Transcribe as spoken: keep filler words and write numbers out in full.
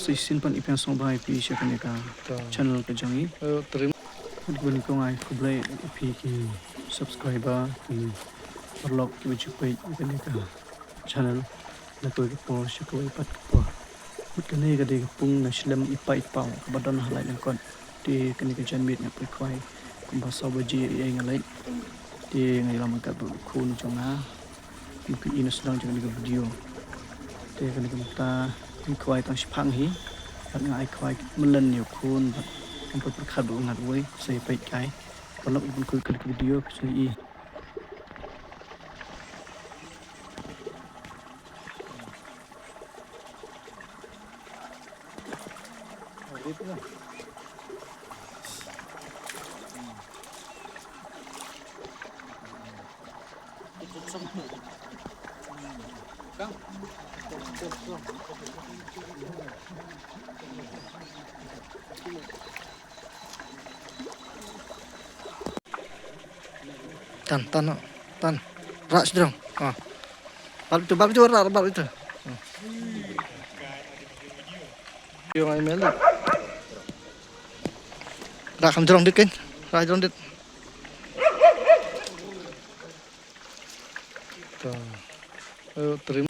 Sa shisien pat i pdiang sngewbha ïa phi sha kane ka channel ka jong i. Bad khublei ïa phi ki subscriber, ki paralok kiba ju peit ïa kane ka channel na kawei ka por sha kawei pat ka por. Bad kane ka dei ka pung na shlem i pait paw kaba don ha Laityngkot. Te kane ka janmiet nga poi khwai kumba saw baje ïa nga leit. Te nga ïalam ryngkat bad u khun jong nga. Kum phi i na sdang jong kane ka video. Te kane ka mynta i khwai tang shiphang hi. Bad nga ai khwai mlien ïa u khun bad nga pyrkhat bad u ngat uwei sa ïa peit kai. Paralok ban kut kane ka video phi sa ïohi. Tan, tan, tan. Rah sdrong. Ah. Bal itu, bal itu, rah, bal itu. Ah. Yo, ai mel. Rah kam jrong dit kan. Rah jrong dit. Ka. Ayo, terima.